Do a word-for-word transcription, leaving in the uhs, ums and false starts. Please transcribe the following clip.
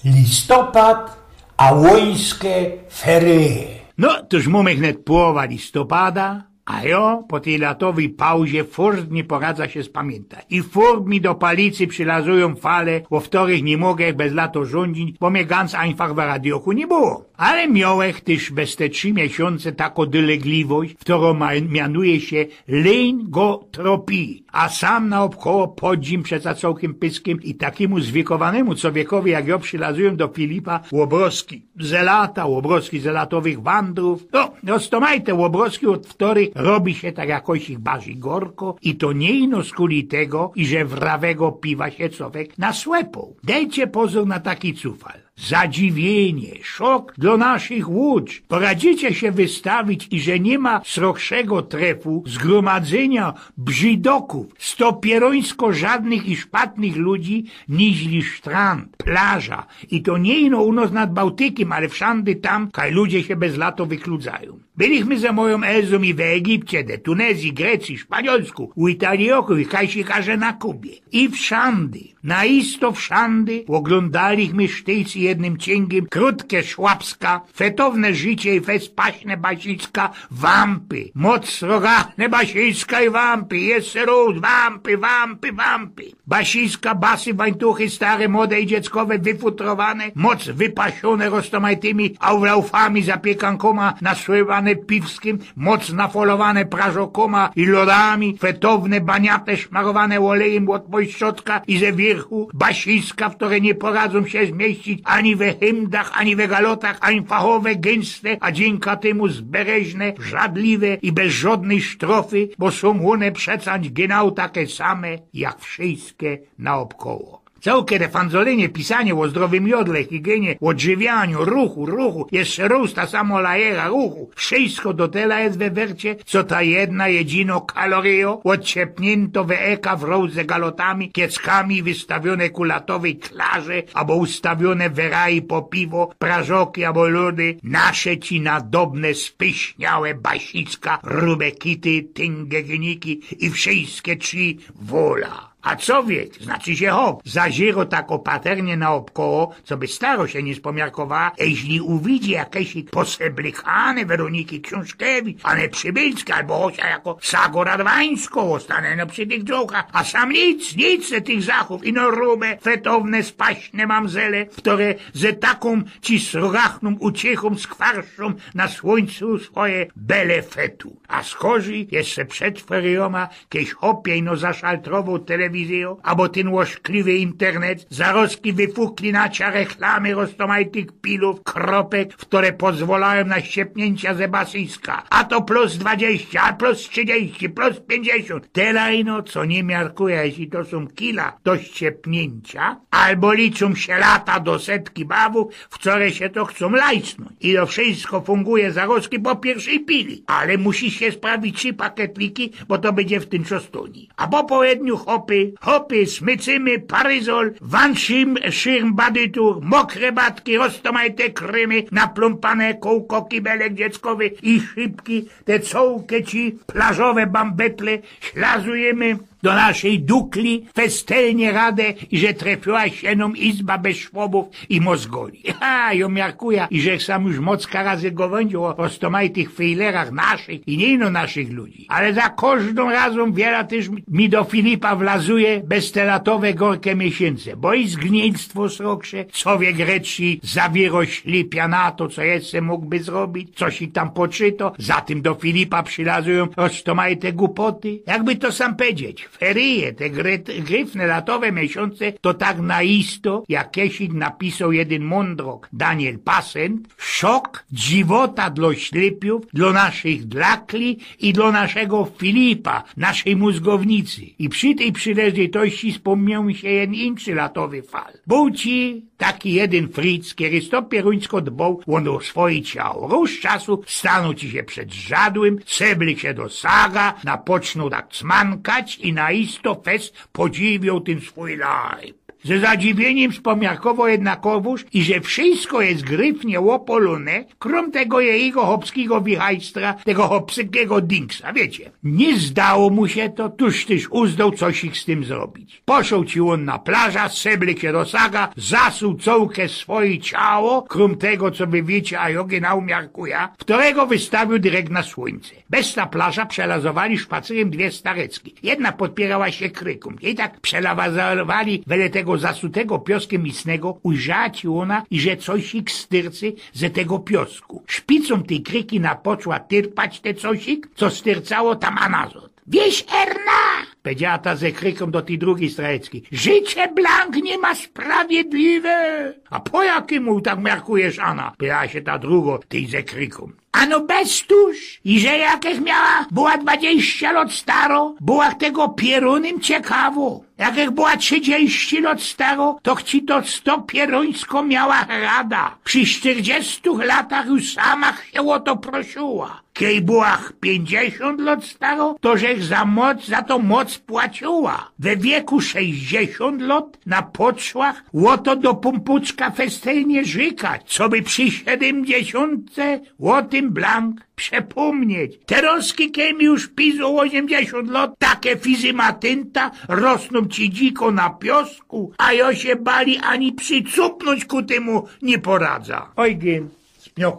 Listopad, a łońske feryje. No, toż mōmy wnet połowa listopada, a jo po tyj latowyj pauzie furt niy poradza sie spamiyntać. I furt mi do palicy przilazujōm fale, ô ftorych niy mogã bez lato rzōndzić, bo mie ganz ajnfach w radioku niy było. Ale miołech tyż bez te trzi miesiōnce takõ dolegliwość, ftorŏ ma-, mianuje sie lyngotropijo. A sam naôbkoło podjōm przeca cołkym pyskym i takimu zwikowanymu cowiekowi jak jo przilazujōm do Filipa łobroski ze lata, łobroski ze latowych wandrōw. No, roztōmajte łobroski, ôd ftorych robi sie tak jakoś ich barzij gorko i to niy ino skuli tego, iże wrawego piwa sie cowiek nasłepōł. Dejcie pozōr na taki cufal. Zadziwiynie, szok dlŏ naszych łōdź. Poradzicie sie wystawić, iże niy ma srogszego trefu zgromadzyniŏ brzidokōw, stopierōńsko żadnych i szpatnych ludzi, niźli sztrand, plaża. I to niy ino u nŏs nad Bałtykym, ale wszandy tam, kaj ludzie sie bez lato wykludajōm. Bylichmy ze mojōm Elzōm i w Egipcie, de Tunezyji, Grecyji, Szpaniolsku, u Italiokōw i kajsik aże na Kubie. I wszandy, naisto wszandy, ôglōndalichmy sztyjc jednym ciyngiym krōtke Szłapska, fetowne życie i fest paśne Basiska, wampy, moc srogachne Basiska i wampy, jeszcze rōz wampy, wampy, wampy. Basiska, basy, wańtuchy, stare, młode i dzieckowe, wyfutrowane, moc wypasiōne roztōmajtymi aulaufami, zapiekankōma, nasływane piwskim, moc nafolowane prażokōma i lodami, fetowne baniate szmarowane ôlejym ôd pojszczodka i ze wiyrchu, basiska, ftory niy poradzōm sie zmiyścić ani we hymdach, ani we galotach, ani fachowe, gynste, a dzynka tymu zbereźne, żadliwe i bez żŏdnyj sztrofy, bo sōm ône przecã genau take same jak wszyjske naôbkoło. Cołke te fanzolynie pisanie ô zdrowym jodle, higienie, ôdżywianiu, ruchu, ruchu, jeszcze rōz ta samo lajera ruchu. Wszyjsko do tela je we wercie, co ta jedna jedzinŏ kaloryjo, ôdciepniynto we eka wrōz ze galotami, kieckami, wystawiōne ku latowyj klarze, abo ustawiōne we raji po piwo, prażoki abo lody, nasze ci nadobne, spyśniałe basiska, rube kity, tynge gyniki i wszyjske trzi wola. A cowiek, znaczy sie hop, zaziyro tak ôpaternie naôbkoło, coby staro sie niy spomiarkowała, a jeźli uwidzi jakeś poseblykane Weroniki Ksiōnżkiewicz, Ane Przybylskie abo chocia jako Sago Radwańsko, ôstanejno przi tych dziołkach, a sam nic, nic ze tych zachōw, ino rube, fetowne, spaśne mamzele, ftory ze takōm ci srogachnōm uciechōm skwarszōm na słōńcu swoje bele fetu. A skorzij jeszcze przed feryjōma, kejś chop ino zaszaltrowoł telewizyjŏ, abo tyn ôszkliwy internet, zarozki wyfukli na cia reklamy roztōmajtych pilōw, kropek, ftory pozwolajōm na ściepniyncie ze basyska. A to plus dwadziścia, a plus trzidziści, plus piyńćdziesiōnt. Tela ino, co niy miarkujã, jeźli to sōm kila do ściepniyncie, abo liczōm sie lata do setki bawōw, w ftory sie to chcōm lajsnōńć. I to wszysko funguje zarozki po piyrwszyj pili. Ale musisz sie sprawić trzi pakietliki, bo to bydzie w tynczŏs tōni. A po połedniu chopy, chopy, smycymy, paryzol, wandszirm, szirm, badytur, mokre batki, roztōmajte krymy, naplōmpane kołko, kibelek dzieckowy i szybki, te cołke ci plażowe bambetle, ślazujymy do naszyj dukli, festelnie rade, iże trefiła sie nōm izba bez szwobōw i mozgoli. Ha, jo miarkujã, iże sam już mocka razy gŏwōndżił ô roztōmajtych fejlerach naszych i niy ino naszych ludzi. Ale za kożdōm razōm wiyra tyż mi do Filipa wlazuje bez te latowe gorke miesiynce, bo i zgnilstwo srogsze, cowiek reczy zawiyro ślipia na to, co jeszcze mōgłby zrobić, coś ich tam poczyto, za tym do Filipa przilazujōm roztōmajte gupŏty. Jakby to sam pedzieć, feryje, te gry-, gryfne latowe miesiōnce, to tak naisto, jak kesik napisoł jedyn mōndrok, Daniel Passent, szok, dziwota dlŏ ślypiōw, dlŏ naszych dlakli i dlŏ naszego Filipa, naszyj mōzgownicy. I przi tyj przileżytości spōmniōł mi sie jedyn inszy latowy fal. Bōł ci taki jedyn fric, kery stopierōńsko dbōł ôn ô swoje ciało. Rōz czasu stanōł ci sie przed żadłym, seblyk sie do saga, napoczōnōł tak cmankać i naisto fest podziwioł tyn swōj lajp. Ze zadziwiyniym spomiarkowoł jednak Kowōrz, iże wszysko je gryfnie ôpolōne, krōm tego jego chopskigo wichajstra, tego chopskigo dingsa, wiycie. Niy zdało mu sie to, tōż tyż uzdoł, co sie z tym zrobić. Poszoł ci ôn na plaża, seblyk sie do saga, zasuł cołke swoje ciało, krōm tego, co wy wiycie, a jŏ go naumiarkuja, ftōrego wystawiōł dyrekt na słōńce. Bez ta plaża przelazowali szpacyryjym dwie starecki. Jedna podpiyrała sie krykōm. I tak przelazowali wele tego zasutego pioskiem micynkigo, ujrzała ci ôna, iże cosik styrcy ze tego piosku. Szpicōm tyj kryki napoczła tyrpać te cosik, co styrcało tam, a nazŏd. „Wiysz, Erna!” powiedziała ta ze krykōm do tyj drugij starecki. „Życie blank niy ma sprawiedliwe!” „A po jakimu tak miarkujesz, Ana?” pytała sie ta drugo tyj ze krykōm. „Ano bez tōż, iże jakech miała, była dwadziścia lŏt staro, byłach tego pierōnym ciekawo. Jakech była trzidziści lŏt staro, to chci to sto pierōńsko miała rada. Przi sztyrdziestuch latach już samach sie ô to prosyła. Kej byłach piyńćdziesiōnt lŏt staro, to żech za moc, za to moc płaciła. We wieku sześćdziesiōnt lŏt na poczłach ô to do pōmpuczka festelnie rzykać, coby przi siedymdziesiōntce ô tym blank przepōmnieć. Terŏzki, kej mi już pizu ôziymdziesiōnt lŏt, take fizy ma tynta, rosnōm ci dziko na piosku, a jŏ sie bali ani przicupnōńć ku tymu niy poradza.” Ojgyn z Pnioku.